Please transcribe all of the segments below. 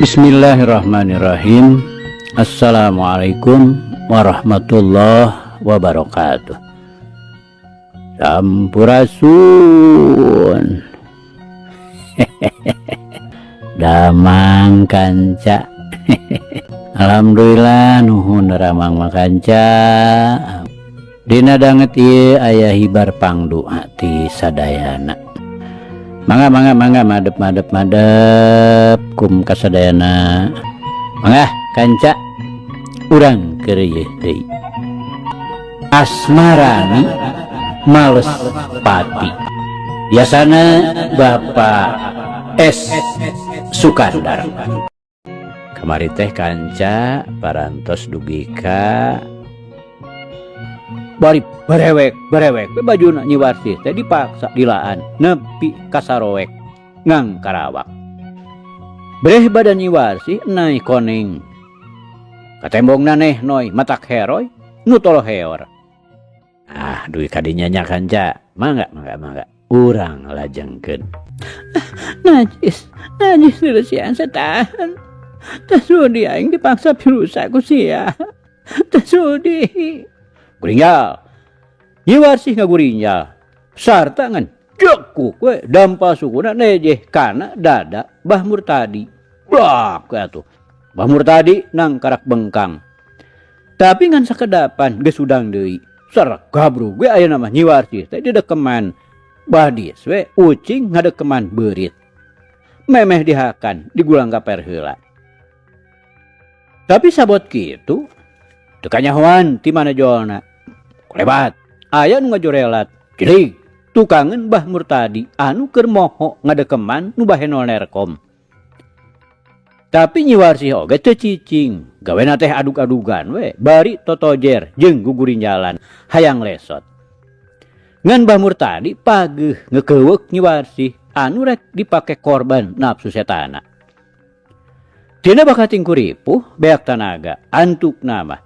Bismillahirrahmanirrahim. Assalamualaikum warahmatullahi wabarakatuh. Sampurasun. Damang kanca. Alhamdulillah, nuhun ramang makanca. Dina danget ieu aya hibar pangdoa ti sadayana. Mangga, mangga, mangga, madep, madep, madep kum kasadayana. Mangga kanca, urang keureuy deui. Asmarani males pati. Biasana Bapak S Sukandar. Kamari teh kanca parantos dugi ka bari berewek berewek we bajuna Nyi Warsih teh dipaksa dilaan nepi ka saroek ngangkarawak. Breh badan Nyi Warsih nay koneng. Katembongna neh noy matak heroy nu toloheor. Ah, dugi kadinya nya kanca. Mangga, mangga, mangga. Urang lajengkeun. Najis, najis dilesian setan. Teu sudi aing dipaksa pirusa ku sia. Teu sudi. Gurinjal. Nyi Warsih ngagurinjal. Sarta ngan jekuk we dampal sukuna nejeh kana dada Bah Murtadi. Blak we atuh. Bah Murtadi nangkarak bengkang. Tapi ngan sakedapan geus udang deui. Ser gabrug we ayeuna mah Nyi Warsih teh didekeman. Badis we ucing ngadekeman beurit. Memeh dihakan digulang kaper heula. Tapi sabot kitu teu kanyahoan ti mana jolna. Lebat aya nu ngajorelat. Cilig tukangeun Bah Murtadi anu keur moho ngadekeman nu bahenol nerkom. Tapi Nyi Warsih oge teu cicing, gawena teh adug-adugan we bari totojer jeung gugurinjalan hayang lesot. Ngan Bah Murtadi pageuh ngekeuweuk Nyi Warsih anu rek dipake korban nafsu setana. Tina bakating kuripuh beak tanaga antuk nama.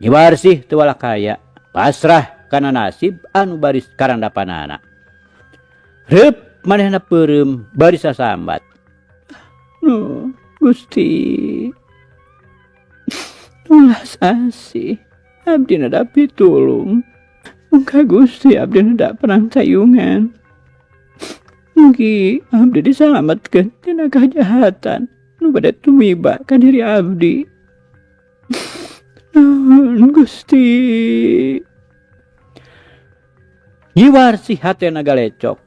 Nyi Warsih teu walakaya, pasrah kana nasib anu baris karandapanana. Reup manehna peureum bari sasambat. Nu Gusti, welas asih abdi nada pitulung. Muga Gusti abdi nada perangtayungan. Mugi abdi disalametkeun tina kajahatan nu bade tumiba ka diri abdi. Nuhun Gusti. Nyi Warsih hatena galecok.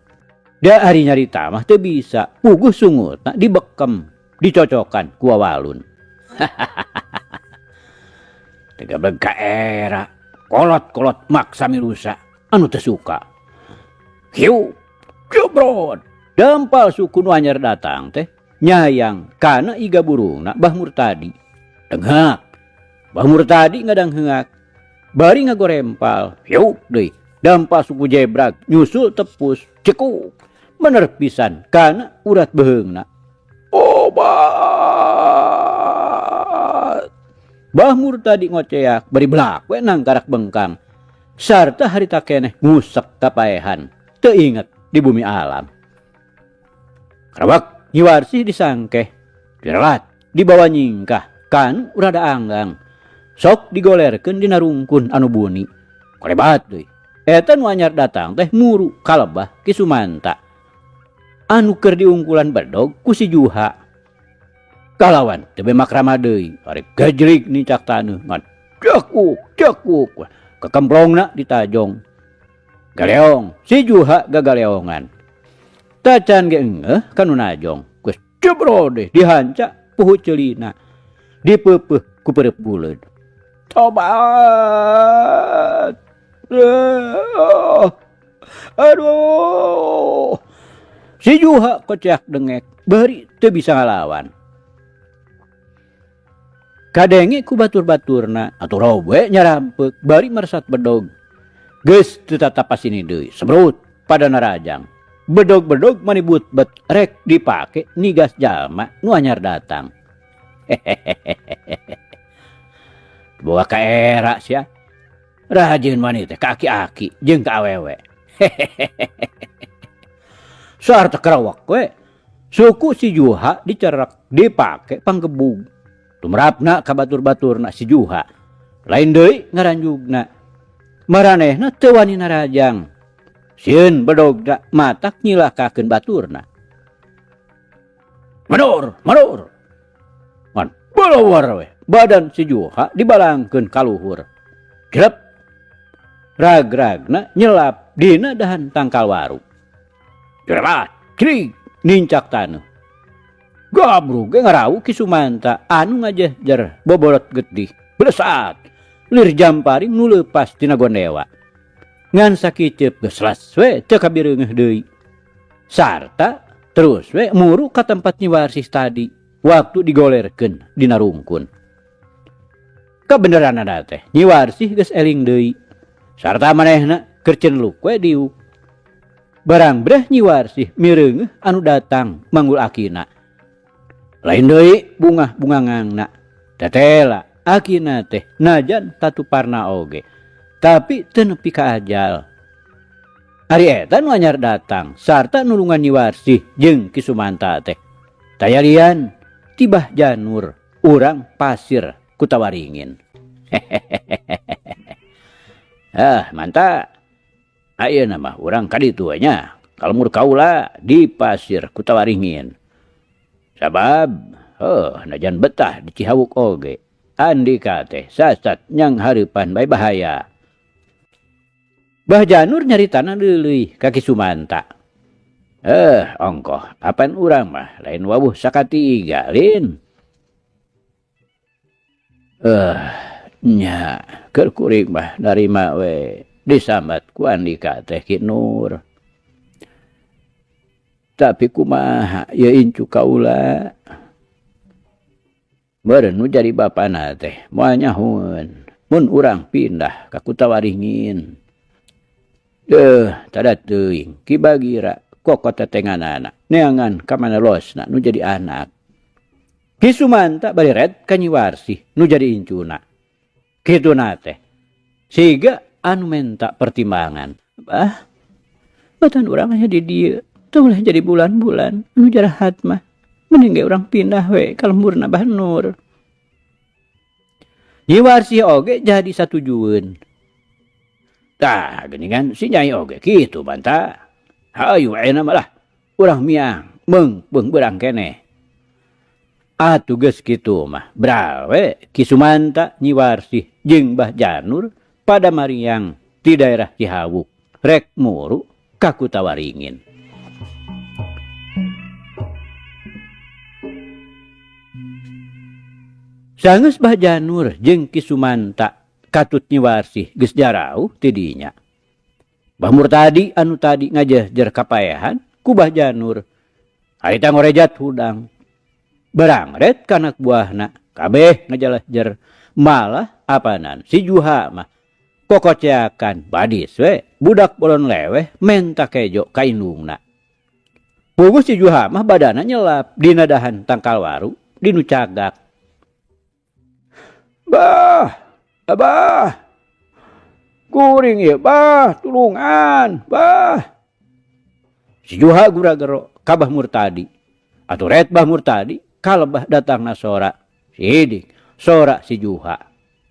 Da ari nyarita mah teu bisa, puguh sungutna dibekem, dicocokan ku wawalun. Teu gableg ka era, kolot-kolot maksa mirusa anu teu suka. Hiu, jebrot, dampal suku nu anyar datang teh nyayang kana iga burungna Bah Murtadi. Denghak. Bah Murtadi ngadangheungak. Bari ngagorempal, hiu deui. Dampal suku jebrag nyusul tepus, cekuk. Bener pisan kana urat beheungna. Obat. Bah Murtadi ngoceak bari belak we nangkarak bengkang. Sarta harita keneh ngusek kapaehan. Teu inget di bumi alam. Karawak Nyi Warsih disangkeh, direlat, dibawa nyingkah kan rada anggang. Sok digolerkeun dina rungkun anu buni. Kolebat deui. Eta nu anyar datang teh muru kalebah Ki Sumanta. Anu keur diungkulan bedog ku si Juha. Kalawan teu makrama deui, arek gajrig nincak taneuh ngan cekuk cekuk. Kekemplongna ditajong. Galeong, si Juha gagaleongan. Tacan ge engeuh kanu najong. Geus jebro deh dihanca puhu ceulina. Dipeupeuh ku peureup buleud. Tobat. Aduh. Si Juha koceak dengek, bari teu bisa ngalawan. Kadenge ku batur-baturna atuh robe nyarampek bari meresat bedog. Geus teu tatapasini deui, semrut pada narajang. Bedog-bedog manibut bet rek dipake nigas jalma nu anyar datang. Hehehe. Boga ka era sia. Rajin wani teh ka aki-aki jeung ka awewe. Hehehe. Sarta kerawak we. Suku si Juha dicerak dipake panggebug. Tumrapna ka batur-baturna si Juha. Lain deui ngaranjugna. Maranehna teu wani narajang. Sieun bedogna matak nyilakakeun baturna. Manur, manur. Ngan bolowar we badan si Juha dibalangkeun ka luhur. Grep. Rag-ragna nyelap dina dahan tangkal waru. Jerelat, crig, nincak taneuh. Gabrug ge ngarawu Ki Sumanta anu ngajehjer boborot getih. Blesat, lir jamparing nu leupas tina gondewa. Ngan sakiceup geus les we teu kabireungeuh deui. Sarta terus we muru ka tempat Nyi Warsih tadi waktu digolerkeun dina rungkun. Kabeneranana teh Nyi Warsih geus eling deui. Sarta manehna keur cenluk we diuk. Barang breh Nyi Warsih mireungeuh anu datang manggul akina. Lain deui bungah-bungangangna. Tetela akina teh najan tatuparna oge. Tapi teu nepi ka ajal. Ari eta nu anyar datang sarta nulungan Nyi Warsih jeung Ki Sumanta teh. Tayalian tibah janur urang pasir Kutawaringin. Ah, mantap. Ayeuna mah urang ka ditu we nya. Kalmur kaula di pasir Kutawaringin. Sabab heuh najan betah di Cihawuk oge. Andika teh sasat nyang hareupan bae bahaya. Bah Janur nyaritana leuleui ka Ki Sumanta. Ongkoh apan urang mah lain wawuh sakatiga lin. Nya keur kuring mah narima we disambat ku Andika teh Ki Nur. Tapi kumaha ieu incu kaula? Meureun nu jadi bapana teh moal nyahueun mun urang pindah ka Kutawaringin. Deuh tada teuing Ki Bagira kokot tetenganana neangan ka mana losna nu jadi anak. Ki Sumanta bari red ka Nyi Warsih nu jadi incuna. Kituna teh siga anu menta pertimbangan. Bah, batan urang aya di dieu teu ulah jadi bulan-bulan anu jarahat mah. Mending ge urang pindah we ka lemburna Bah Nur. Nyi Warsih oge jadi satujueun. Tah geuningan si Nyai oge kitu banta. Hayu ayeuna mah lah urang miang meungpeung beurang keneh. Atuh geus kitu mah bral we Ki Sumanta, Nyi Warsih jeung Bah Janur pada mariang di daerah Cihawuk rek muru ka Kutawaringin. Sanggeus Bah Janur jeung Ki Sumanta katut Nyi Warsih geus jarauh ti dinya. Bah Murtadi anu tadi ngajehjer kapaehan ku Bah Janur. Harita ngorejat hudang. Barangret kanak buahna kabeh ngajalahjer malah apanan si Juha mah kokoceakan badis we budak bolon leweh menta kejo ka indungna. Puguh si Juha mah badana nyelap dina dahan tangkal waru dinu cagak. Bah, abah, kuring ieu bah, tulungan, bah. Si Juha gura-gero ka Bah Murtadi. Atuh ret Bah Murtadi kalebah datangna sora si Hidik, sora si Juha.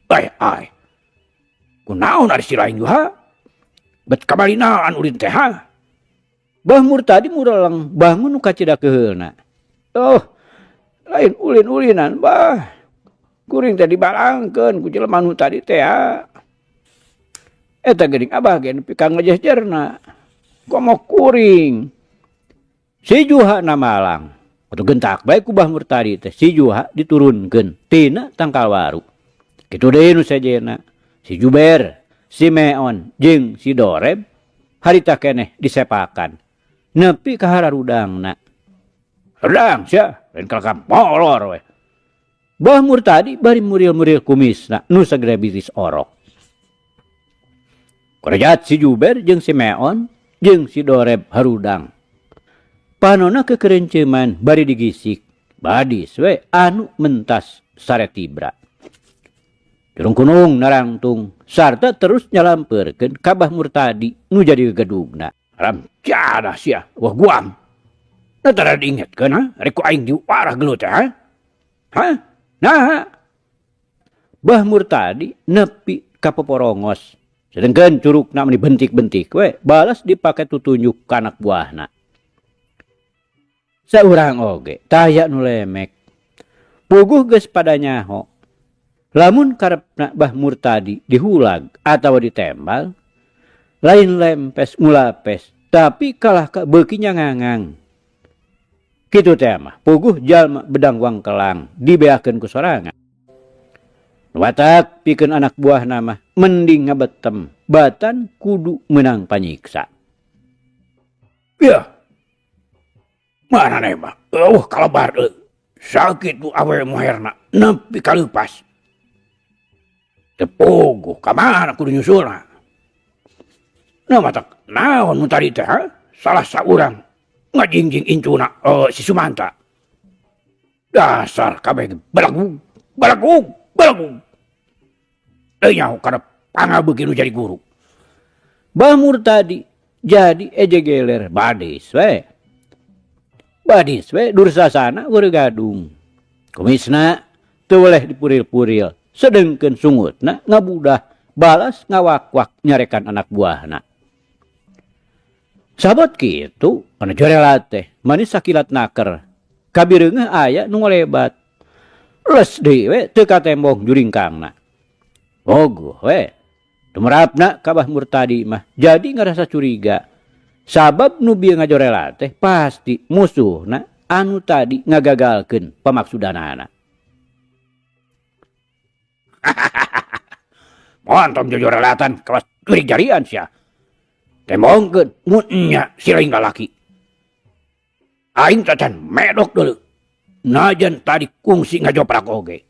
Ai ai. Kunaon ari si lain Juha? Bet kabalinaan ulin teh ha? Bah Murtadi mureleng bangun nu kacida keheulna. Oh, lain ulin-ulinan bah. Kuring teh dibalangkeun ku jelema nu tadi teh ha. Eta geuning abah ge nepi ka ngejehjerna. Komo kuring. Si Juha na malang. Atuh gentak bae ku Bah Murtadi teh si Juha diturunkeun tina tangkal waru. Kitu deui nu sejenna. Si Juber, si Meon jeung si Doreb harita keneh disepakan. Nepi ka hararudangna. Rudang sia, lain kalakam molor we. Bah Murtadi bari muril-muril kumisna nu sagede biris orok. Korejat si Juber jeung si Meon jeung si Doreb harudang. Panona kekerenceman bari digisik, badis we anu mentas saretibra. Jurung kunung narangtung sarta terus nyalampeurkeun ka Bah Murtadi nu jadi gegedugna. Ram jadah sia, wah guam. Nah tara diingetkeun ha, rek ku aing diwarah gelut teh ha? Ha? Naha? Bah Murtadi nepi ka poporongos. Sedengkeun curugna meni bentik-bentik we, balas dipake tutunjuk ka anak buahna. Saurang oge taya nu lemek. Puguh geus pada nyaho. Lamun karepna Bah Murtadi dihulag atawa ditembal, lain lempes ngulapes, tapi kalah ka beuki nyangangang. Kitu teh mah puguh jalma bedang wangkelang dibeakeun ku sorangan. Nu watak pikeun anak buahna mah mending ngabetem batan kudu meunang panyiksa. Yah. Maraneh mah eueuh kalebar deui. Sakitu awewe moherna nepi ka leupas. Teu puguh ka mana kudu nyusulna. Nah matak naon nu tadi teh ha? Salah saurang ngajingjing incuna si Sumanta. Dasar kabeh balagug, balagug, balagug. Teu nyaho kana pangabeuki nu jadi guru. Bah Murtadi jadi eje geler badis we. Badis we dursasana weureu gadung. Kumisna teu weleh dipuril-puril, sedengkeun sungutna ngabudah balas ngawakwak nyarekan anak buahna. Sabot kitu kana jorelat teh manis sakilat naker. Kabireungeuh aya nu ngolebat. Les deui we teu katembong juringkangna. Bogoh we. Tumerapna ka Bah Murtadi mah jadi ngarasa curiga. Sabab nu bieu ngajorelat teh pasti musuhna anu tadi ngagagalkeun pamaksudanana. Montong jojorelatan kawas jurig jarian sia. Tembongkeun mun nya si lain lalaki. Aing tacan medok deuleu. Najan tadi kungsi ngajoprak oge.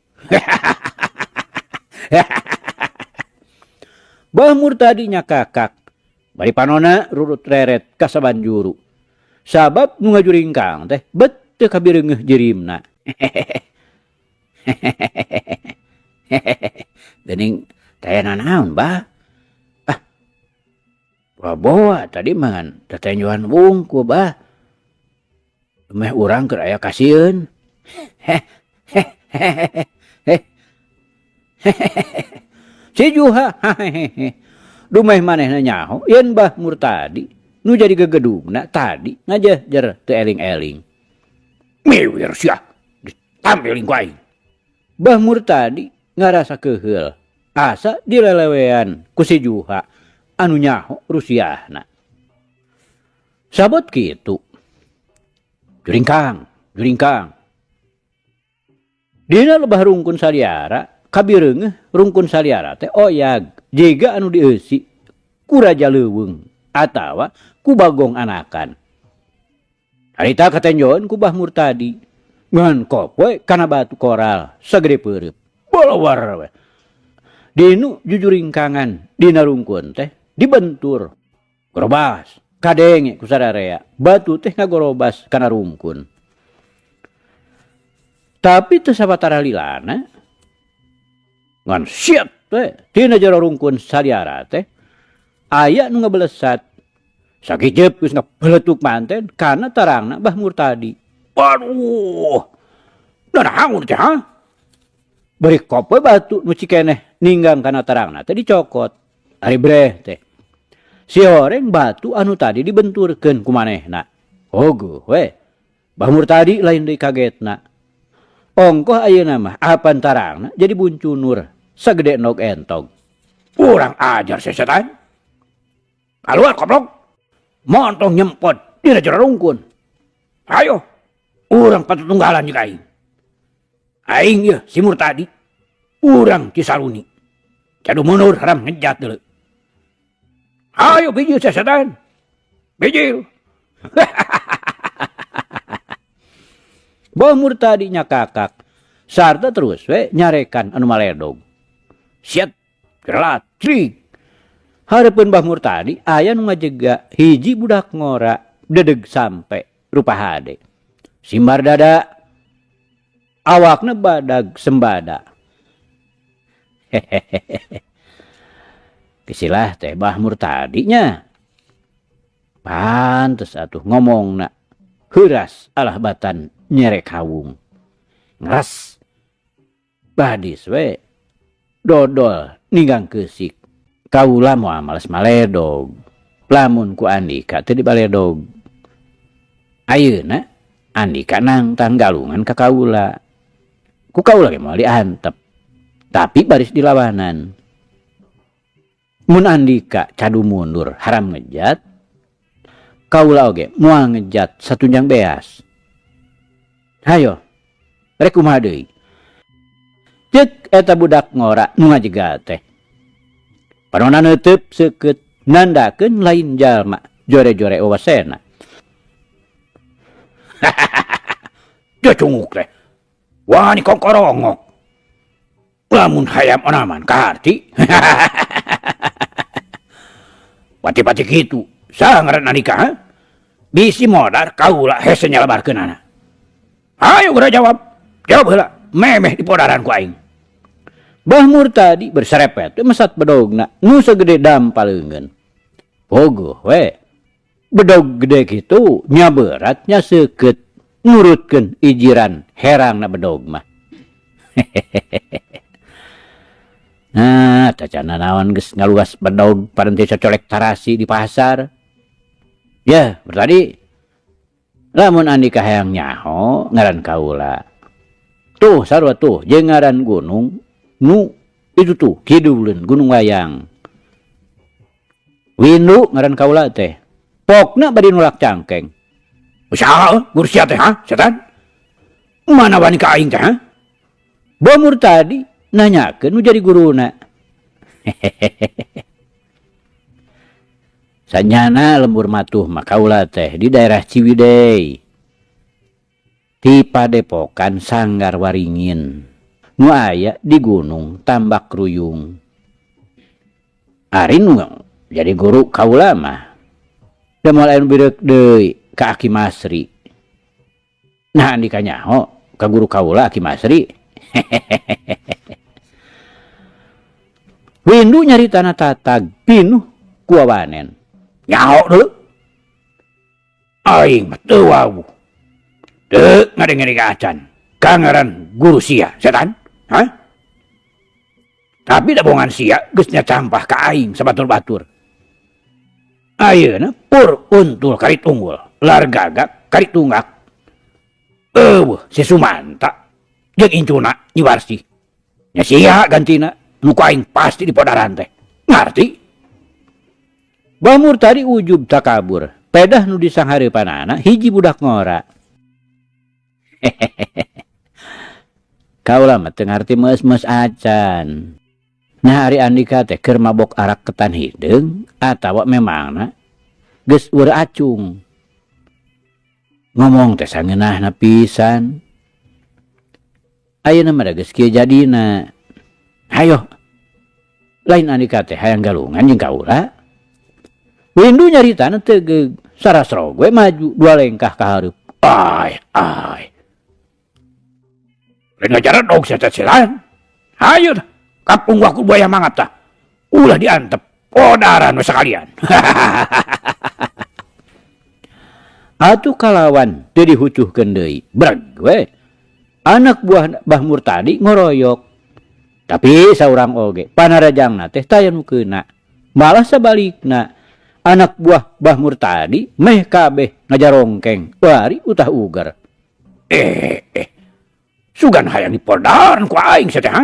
Bah Murtadi nyakakak. Bari panona rurut reret ka sabanjuru. Sabab nu ngajuringkang teh bet teu kabireungeuh jirimna. Geuning teh nanaon bah? Ah. Bawa tadi mah ngan tetenjoan wungku bah. Meh urang keur aya kasieun. Si Juha hahehehe. Dumeh manehna nyaho yen Bah Murtadi nu jadi gegedugna tadi ngajehjer teu eling-eling. Miwir sia ditampiling ku aing. Bah Murtadi ngarasa keuheul asa dilelewean ku si Juha anu nyaho rusiahna. Sabot kitu. Juringkang, juringkang. Dina lebah rungkun saliara, kabireungeuh rungkun saliara teh oyag jiga anu dieusi ku raja leuweung atawa ku bagong anakan. Harita katenjoan ku Bah Murtadi ngan kopoe kana batu koral sagede peureub. Bolowar we. Dinu jujuringkangan dina rungkun teh dibentur. Gorobas kadenge ku sararea, batu teh ngagorobas kana rungkun. Tapi teu sabatara lilana ngan siap teh tina jero rungkun saliara teh aya nu ngabelesat. Sakijep geus ngabeletuk manten kana tarangna Bah Murtadi. Waduh. Nanaon teh ha? Bari kope batu nu cikeneh ninggang kana tarangna teh dicokot. Ari breh teh. Si horeng batu anu tadi dibenturkeun ku manehna. Ogoh we. Bah Murtadi lain deui kagetna. Ongkoh ayeuna mah apan tarangna jadi buncunur sagede nog entog. Urang ajar sesetan. Kaluar goblok. Montong nyempot dina jero rungkun. Ayo, urang patutunggalan jeung aing. Aing yeuh si Murtadi. Urang Cisaruni. Cadu mundur haram ngejat deuleu. Ayo bijil sesetan. Bijil. Bah Murtadi nyakakak. Sarta terus we nyarekan anu maledog. Siat, gerelat, crik. Hareupeun Bah Murtadi aya nu ngajega hiji budak ngora dedeg sampe rupa hade. Simbar dada, awakna badag sembada. Hehehehe. Kesilah teh Bah Murtadi nya. Pantes atuh ngomongna. Heuras alah batan nyerek kawung. Ngres. Badis we dodol ninggang keusik. Kaula moal males maledog. Lamun ku Andika teu dibaledog. Ayeuna Andika nangtang galungan ka kaula. Ku kaula ge moal diantep. Tapi baris dilawanan. Mun Andika cadu mundur haram ngejat, kaula oge moal ngejat satunjang beas. Hayo, rek kumaha deui? Ceuk eta budak ngora nu ngajegal teh. Panona neuteub seukeut nandakeun lain jalma jore-jore wawasena. Cunguk teh. Wani kongkorongok. Lamun hayam onaman kaharti. Pati-pati kitu, saha ngaran Andika, ha? Bisi modar kaula hese nyalabarkeunana. Ayo geura jawab. Jawab heula, memeh dipodaran ku aing. Bah Murtadi berserepet mesat bedogna nu sagede dampa leungeun. Pogoh we. Bedog gede kitu nya berat nya seukeut nurutkeun ijiran herangna bedog mah. Nah, cacana naon geus ngaluas bedog parenti cocolek tarasi di pasar. Ya, Murtadi. Lamun Andika hayang nyaho ngaran kaula. Tuh sarua tuh jeung ngaran gunung nu itu tuh kiduleun Gunung Wayang. Windu ngaran kaula teh. Pokna bari nulak cangkeng. Usaha guru sia teh ha, setan? Mana wani ka aing teh ha? Bah Murtadi nanyakeun nu jadi guruna. Sanyana lembur matuh mah kaula teh di daerah Ciwidey. Di padepokan Sanggar Waringin. Nu aya di Gunung Tambak Ruyung. Ari nu jadi guru kaula mah. Da moal aya nu bireuk deui ka Aki Masri. Nah Andika nyaho ka guru kaula Aki Masri. Windu nyaritana tatag pinuh ku wawanen. Nyaho deui. Aing mah teu wawuh. Teu ngadenge-denge acan. Ka ngaran guru sia, setan. Hah? Tapi da bongan sia geus nyacampah ka aing sabatur-batur. Ayeuna pur untul karit unggul, lar gagak karit tunggak. Eueuh si Sumanta jeung incuna Nyi Warsih. Nya sia gantina nu ku aing pasti dipodaran teh. Ngarti? Bah Murtadi ujub takabur, pedah nu disanghareupanana hiji budak ngora. Kaula mah teu ngarti meus-meus acan. Nah ari Andika teh keur mabok arak ketan hideung atawa memangna geus eur acung. Ngomong teh sangeunahna pisan. Ayeuna mah da geus kieu jadina. Hayo. Lain Andika teh hayang galungan jeung kaula. Windu nyaritana teu geug, sarasrog we maju dua lengkah ka hareup. Ai ai. Lain ngajaran dog sia teh setan. Hayu tah. Kampung waku buaya mangap tah. Ulah diantep. Podaran we sakalian. Atuh kalawan teu dihucuhkeun deui. Breg we. Anak buah Bah Murtadi ngoroyok. Tapi saurang oge panarajangna teh taya nu keuna. Malah sabalikna anak buah Bah Murtadi meh kabeh ngajarongkeng bari utah uger. Sugan hayang dipodaran ku aing sia teh ha?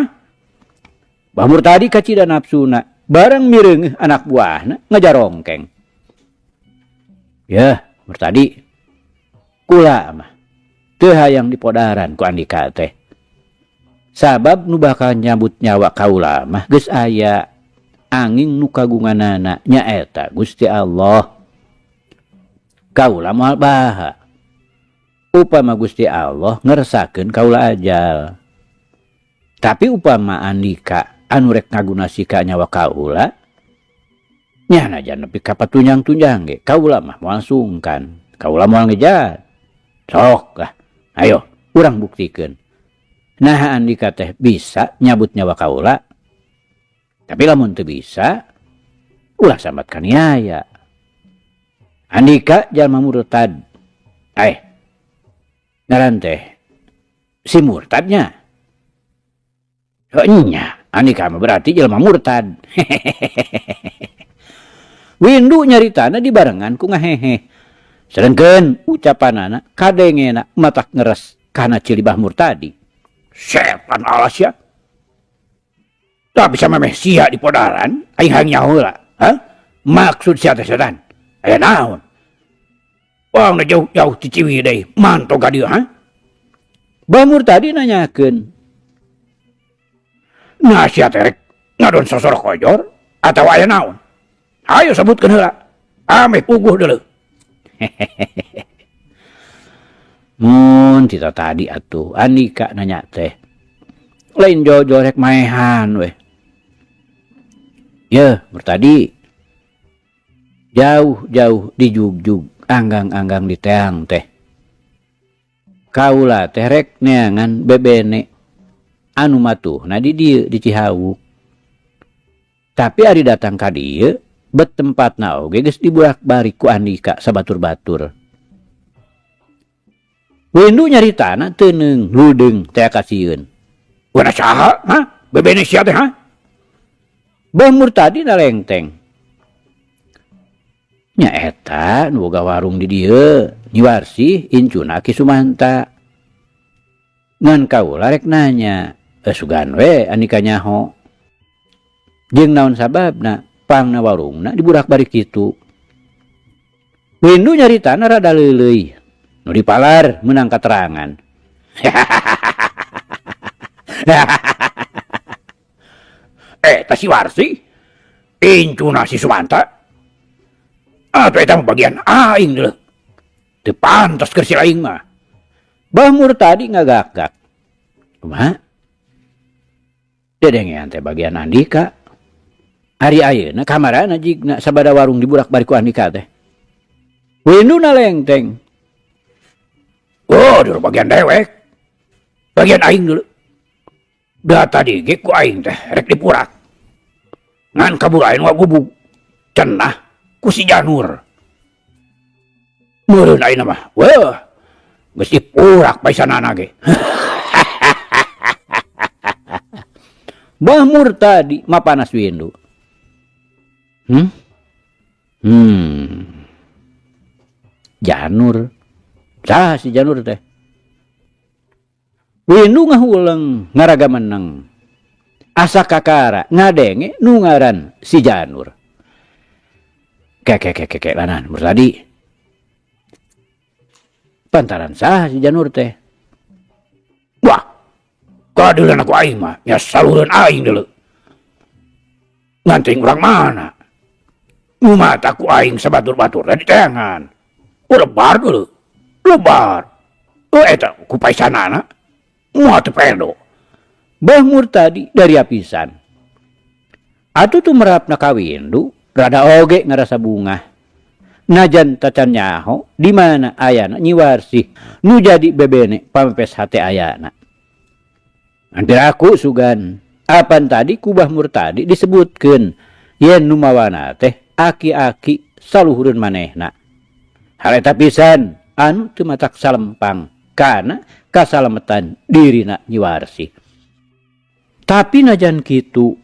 Bah Murtadi kacida nafsuna bareng mireungeuh anak buahna ngajarongkeng. Yah, Murtadi kula mah teu hayang dipodaran ku Andika teh. Sabab nu bakal nyabut nyawa kaula mah geus aya angin nu kagunganana nyaeta Gusti Allah. Kaula moal baha. Upama Gusti Allah ngersakeun kaula ajal. Tapi upama Andika anu rek ngagunasika nyawa kaula, nya najan nepi ka patunjang-tunjang ge kaula mah moal sungkan, kaula moal ngejat. Sok lah, ayo urang buktikeun. Nah Andika teh bisa nyabut nyawa kaula. Tapi lamun teu bisa, ulah sambat kaniaya. Andika jalma murtad. Ngaran teh si murtadnya. Oh, nya, Andika mah berarti jelema murtad. Windu nyaritana dibarengan ku ngahehe. Sedengkeun ucapanana kadengena matak ngeres kana Cilibah Murtadi. Setan alas ya. Tapi sama meh sia di podaran, aing hayang nyaho heula. Hah? Maksud sia teh setan? Aya naon? Wah, jauh-jauh ti Ciwidey, manto ka dieu, ha? Bah Murtadi nanyakeun. Nah, sia teh rek ngadon sosor kojor atawa aya naon? Ayo sebutkeun heula. Ameh puguh deuleu. Mun cita tadi atuh Andika nanya teh. Lain jojo rek maehan weh. Yeuh, Murtadi. Jauh-jauh dijugjug, anggang-anggang di teang teh. Kaula teh rek neangan bebene anu matuhna di dieu di Cihawu. Tapi ari datang ka dieu, bet tempatna oge geus dibolak-balik ku Andika sabatur-batur. Windu nyaritana teuneung ludeung teh kasieun. Wana saha, ha? Bebene sia teh, ha? Bah Murtadi nalengteng. Nya eta nu boga warung di dieu, Nyi Warsih incuna Ki Sumanta. Ngan kaula rek nanya, sugan we Andika nyaho. Jeung naon sababna pangna warungna diburak-balik kitu. Windu nyaritana rada leuleuy. Nu dipalar meunang katerangan. Eta si Warsih, incuna si Sumanta. Atuh eta mah bagian aing deuleu. Teu pantes keur si aing mah. Bah Murtadi ngagak-gak. Kumaha? Dedengean teh bagian Andika. Ari ayeuna kamarana jigna sabada warung diburak-balik ku Andika teh. Windu nalengteng. Oh, dulu bagian dewek. Bagian aing dulu. Da tadi ge ku aing teh rek dipurak. Ngan kabur aing wagubug. Cenah ku si Janur. Meureun aing mah. Wah, geus dipurak paisanana ge. Bah Murtadi mapanas Windu. Janur. Saha si Janur teh? Windu ngahuleng ngaraga meneng. Asa kakara ngadenge nu ngaran si Janur. Keke lanan Murtadi. Pantaran saha si Janur teh? Wah, kadeuleuan aku aing mah nya salureun aing deuleu. Nganting urang mana? Nu mata ku aing sabatur-batur teh diteangan. Lebar deuleu. Lebar. Oh, eta ku paisanana. Moal teu pedo. Bah Murtadi dari apisan. Atuh tu merapna ka Windu, rada oge ngarasa bungah. Najan tacan nyaho di mana ayana Nyi Warsih nu jadi bebene pamepes hate ayana. Hampir aku sugan. Apan tadi ku Bah Murtadi disebutkeun yen nu mawana teh aki-aki saluhureun manehna. Hal eta pisan anu teu matak salempang kana kasalametan dirina Nyi Warsih. Tapi najan kitu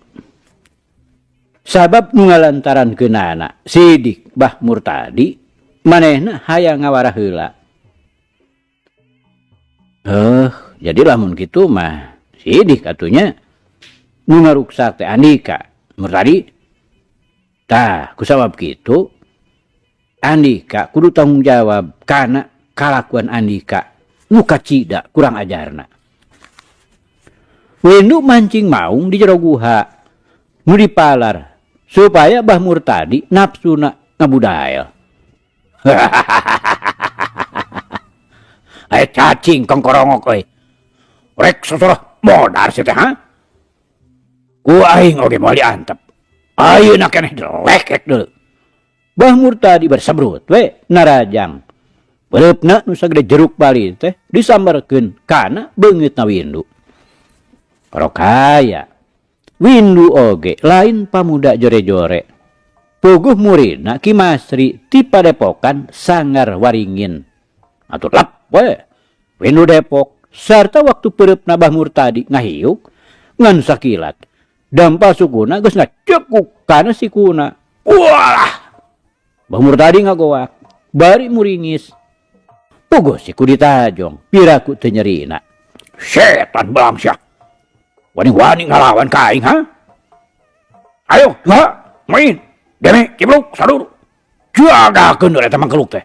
sabab nu ngalantaran keunana Sidik Bah Murtadi manehna hayang ngawarah heula. Jadi lamun kitu mah Sidik atunya nu ngaruksak teh Andika Murtadi. Tah kusabab kitu Andika kudu tanggung jawab kana kalakuan Andika nu kacida kurang ajarna. Windu mancing maung di jero guha nu dipalar supaya Bah Murtadi nafsuna ngabudael. Aya cacing kongkorongok euy. Rek sosoroh modar sia teh ha? Ku aing oge moal diantep. Ayeuna keneh dilekek deuleu. Bah Murtadi bersebrut we narajang. Beureupna nu sagede jeruk bali teh disambarkeun kana beungeutna Windu. Rokaya Windu oge lain pamuda jore-jore. Puguh muridna Ki Masri ti padepokan Sangar Waringin. Atur lap we. Windu depok sarta waktu peureupna Bah Murtadi ngahiuk ngan sakilat. Dampal sukuna geus ngacekuk kana sikuna. Walah! Bah Murtadi ngagoak, bari muringis. Puguh siku ditajong, piraku teu nyerina. Setan belang sia. Wani-wani ngalawan ka aing, ha? Ayo, ha? Main. Deme, cipluk, sadur. Jagakeun eta mangkeluk teh.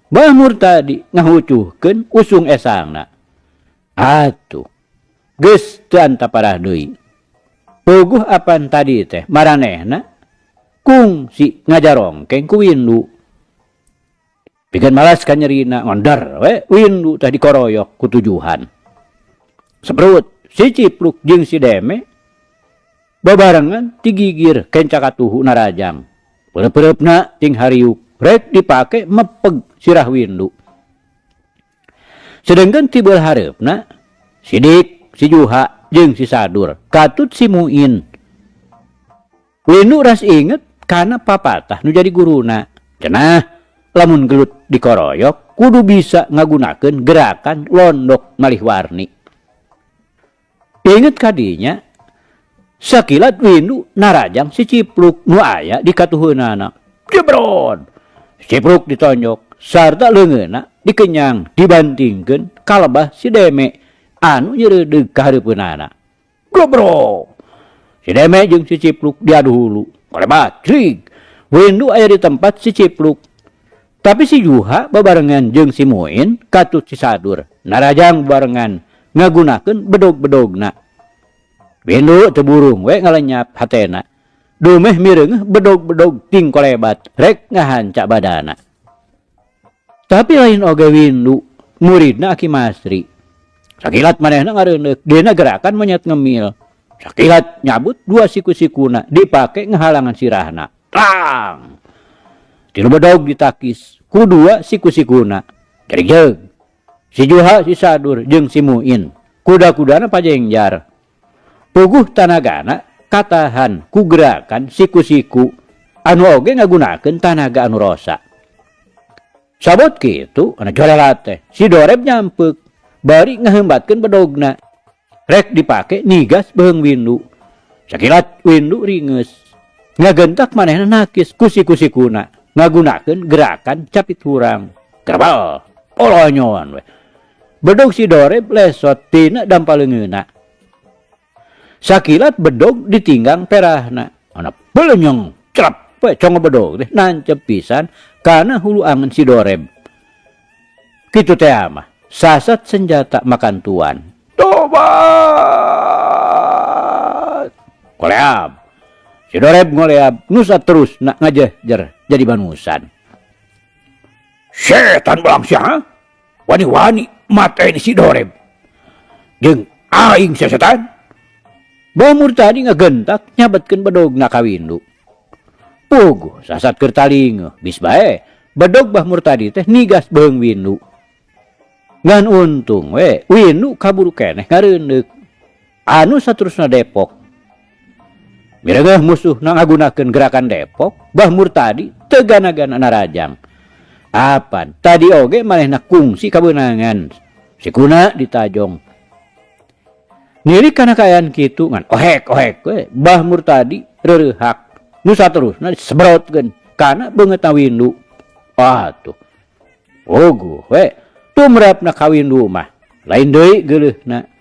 Bah Murtadi ngahucuhkeun usung esangna. Atuh, geus teu antaparah deui. Puguh apan tadi teh maranehna kungsi ngajarongkeng ku Windu. Pikeun malas ka nyerina ngonder we Windu teh dikoroyok ku tujuhan. Seprut si Cipluk jeung si Deme babarengan tigigir kenca katuhu narajang. Peureupna ting hariuk rek dipake mepeg sirah Windu. Sedengkeun ti beul hareupna Sidik, si Juha jeung si Sadur katut si Muin. Windu ras inget kana papatah nu jadi guruna. Cenah lamun gelut dikoroyok kudu bisa ngagunakeun gerakan londok malih warni. Inget kadinya sakilat Windu narajang si Cipluk nu aya di katuheunana. Jebrod. Cipluk ditonjok sarta leungeunna dikenyang dibantingkeun kalebah si Deme anu nyeureudeuh ka hareupeunana. Gobrok. Si Deme jeung si Cipluk diadu hulu. Kolebat crig. Windu aya di tempat si Cipluk. Tapi si Juha babarengan jeung si Muin katut si Sadur. Narajang babarengan ngagunakeun bedog-bedogna. Windu teu burung we ngalenyap hatena. Dumeh mireungeuh bedog-bedog ting kolebat rek ngahanca badana. Tapi lain oge Windu, muridna Aki Masri. Sakilat manehna ngareundeuk dina gerakan monyet ngemil. Sakilat nyabut dua siku-sikuna dipake ngahalangan sirahna. Tang! Tilu bedog ditakis ku dua siku-sikuna. Jerijeug. Si Juha, si Sadur jeung si Muin. Kuda-kudana pajengjar. Puguh tanagana katahan ku gerakan siku-siku anu oge ngagunakeun tanaga anu rosa. Sabot kitu anu jolelat teh si Doreb nyampeuk bari ngaheumbatkeun bedogna. Rek dipake nigas beheung Windu. Sakilat Windu ringeus. Ngagentak manehna nakis ku siku-sikuna ngagunakeun gerakan capit hurang. Gerbal polonyon we. Bedog si Doreb lesot tina dampaleungeunna. Sakilat bedog ditinggang perahna. Ana belenyong cerep we congo bedog teh nancep pisan kana hulu angen si Doreb. Kitu teh mah sasat senjata makan tuan. Tobat. Koleab. Si Doreb ngoleab nusa terus nak ngajejer jadi banusan. Setan belang sia. Wani-wani mateni si Doreb. Jeung aing sesetan. Bah Murtadi ngagentak nyabetkeun bedogna ka Windu. Puguh sasat keur talinguh bis bae bedog Bah Murtadi teh nigas beheung Windu. Ngan untung we Windu kaburu keneh ngareundeuk. Anu saterusna depok. Mireugeuh musuhna ngagunakeun gerakan depok, Bah Murtadi teu gana-gana narajang. Apan tadi oge manehna kungsi kabeunangan. Sikuna ditajong. Nilik kana kaayaan kitu ngan ohek-ohek we Bah Murtadi reureuhak. Nu saterusna disebrotkeun kana beungeutna Windu. Atuh. Puguh we tumrapna ka Windu mah. Lain deui geuleuhna.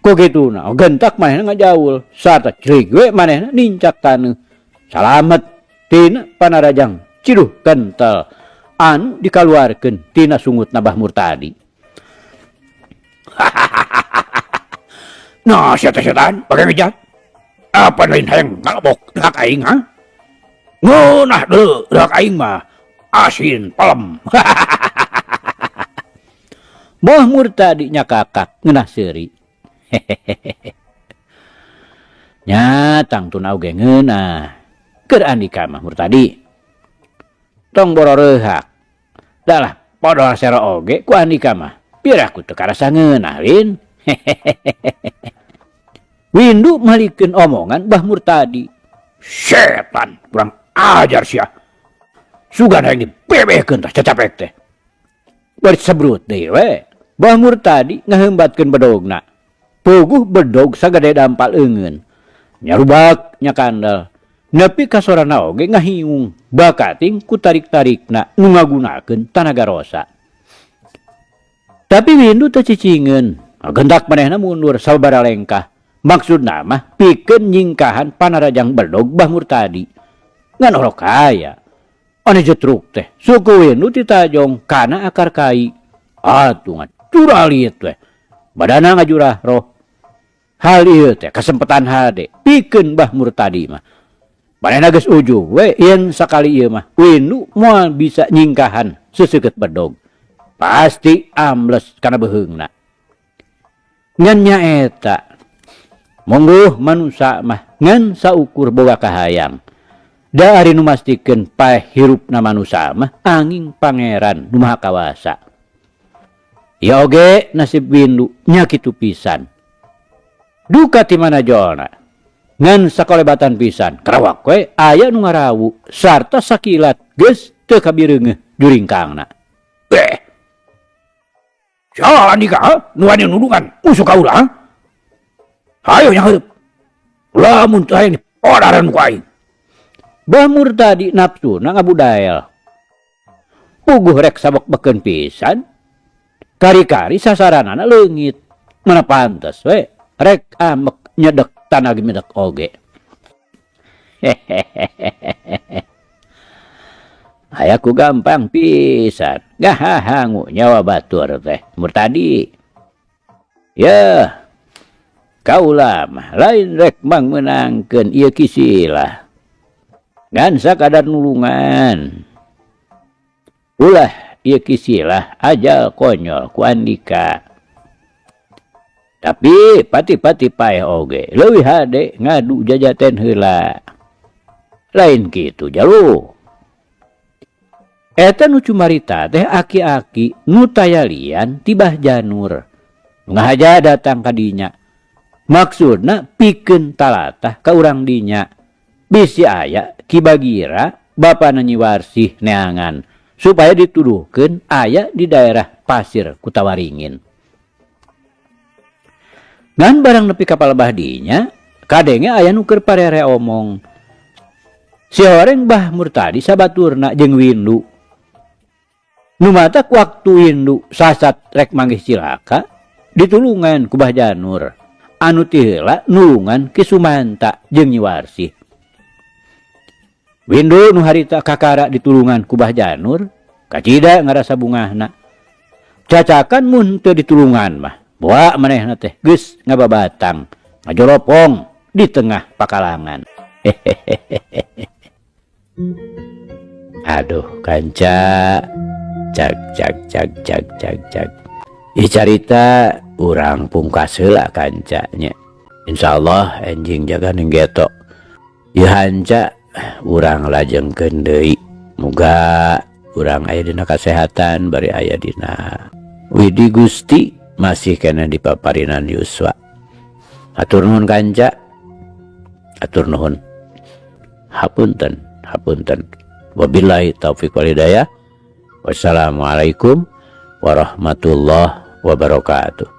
Ku kituna gentak manehna ngajaul sarta crig we manehna nincak taneuh. Salamet tina panarajang ciduh kental anu dikaluarkeun tina sungutna Bah Murtadi. Nah, setan-setan pakai ngejat. Apa lain hayang ngalebok dahak aing, ha? Ngeunah deuleu dahak aing mah asin pelem. Bah Murtadi nyakakak ngeunah seuri. Nya tangtuna oge ngeunah. Keur andika mah Murtadi. Tong bororeuhak. Dalah podol sero oge ku andika mah. Piraku teu karasa ngeunah lin. Windu malikeun omongan Bah Murtadi. Setan kurang ajar sia. Sugan hayang dibebehkeun tah cacapek teh. Bari sebrut deui we. Bah Murtadi ngaheumbatkeun bedogna. Puguh bedog sagede dampal eungeun. Nyarubak nya kandel. Nepi ka sorana oge ngahiung bakating ku tarik-tarikna nu ngagunakeun tanaga rosa. Tapi Windu teu cicingeun. Ngagentak manehna mundur sababaraha lengkah. Maksudna mah pikeun nyingkahan panarajang bedog Bah Murtadi. Ngan orok aya. Ane jetruk teh suku Windu titajong kana akar kai. Atuh ngan curalit weh. Badana ngajurah roh. Hal ieu teh kasempatan hade pikeun Bah Murtadi mah. Manehna geus ujug we yen sakali ieu mah Windu moal bisa nyingkahan seseukeut bedog. Pasti ambles kana beuheungna. Ngan nyaeta monggo manusa mah ngan saukur boga kahayang. Da ari nu mastikeun paeh hirupna manusa mah angin pangeran nu maha kawasa. Ya oge nasib Windu nya kitu pisan. Duka ti mana jolna. Ngan sakolebatan pisan karawak we aya nu ngarawu sarta sakilat geus teu kabireungeuh juringkangna. Saha Andika nu wani nundungan musuh kaula? Hayo nya hareup. Lamun teu hayang dipodaran ku aing. Bah Murtadi nafsuna ngabudael. Puguh rek sabek-bekeun pisan. Kari-kari sasaranana leungit. Mana pantes we rek amek nyedek tanah gemedek oge. Hehehehe. Hayaku gampang pisan. Ngahahangu nyawa batur teh Murtadi. Yeuh. Kaula mah lain rek mangmeunangkeun ieu kisilah. Ngan sakadar nulungan. Ulah ieu kisilah ajal konyol ku Andika. Tapi pati-pati paeh oge leuwih hade ngadu jajaten heula. Lain kitu jaluh. Eta nu cumarita teh aki-aki nu tayalian tibah janur. Nu ngahaja datang ka dinya. Maksudna pikeun talatah ka urang dinya. Bisi aya Ki Bagira bapana Nyi Warsih neangan supaya dituduhkeun aya di daerah Pasir Kutawaringin. Ngan barang nepi ka palebah dinya, kadenge aya nu keur parere omong. Si horeng Bah Murtadi sabaturna jeung Windu. Nu matak waktu Windu sasat rek manggih cilaka, ditulungan ku Bah Janur. Anu ti heula nulungan Ki Sumanta jeung Nyi Warsih. Windu nu harita kakara ditulungan ku Bah Janur, kacida ngarasa bungahna. Cacakan mun teu ditulungan mah, boa manehna teh geus ngababatang, ngajoropong di tengah pakalangan. Hehehehe. Aduh kanca, cag cag cag cag cag cag. Ieu carita urang pungkas heula kancanya. Insyaallah enjing jaga ning geto. Ieu hanca urang lajengkeun deui. Muga urang aya dina kasehatan bari aya dina Widi Gusti masih kena di paparinan Yuswa. Hatur nuhun kanca. Hatur nuhun. Hapunten, hapunten. Wabillahi taufik wal hidayah. Wassalamualaikum warahmatullahi wabarakatuh.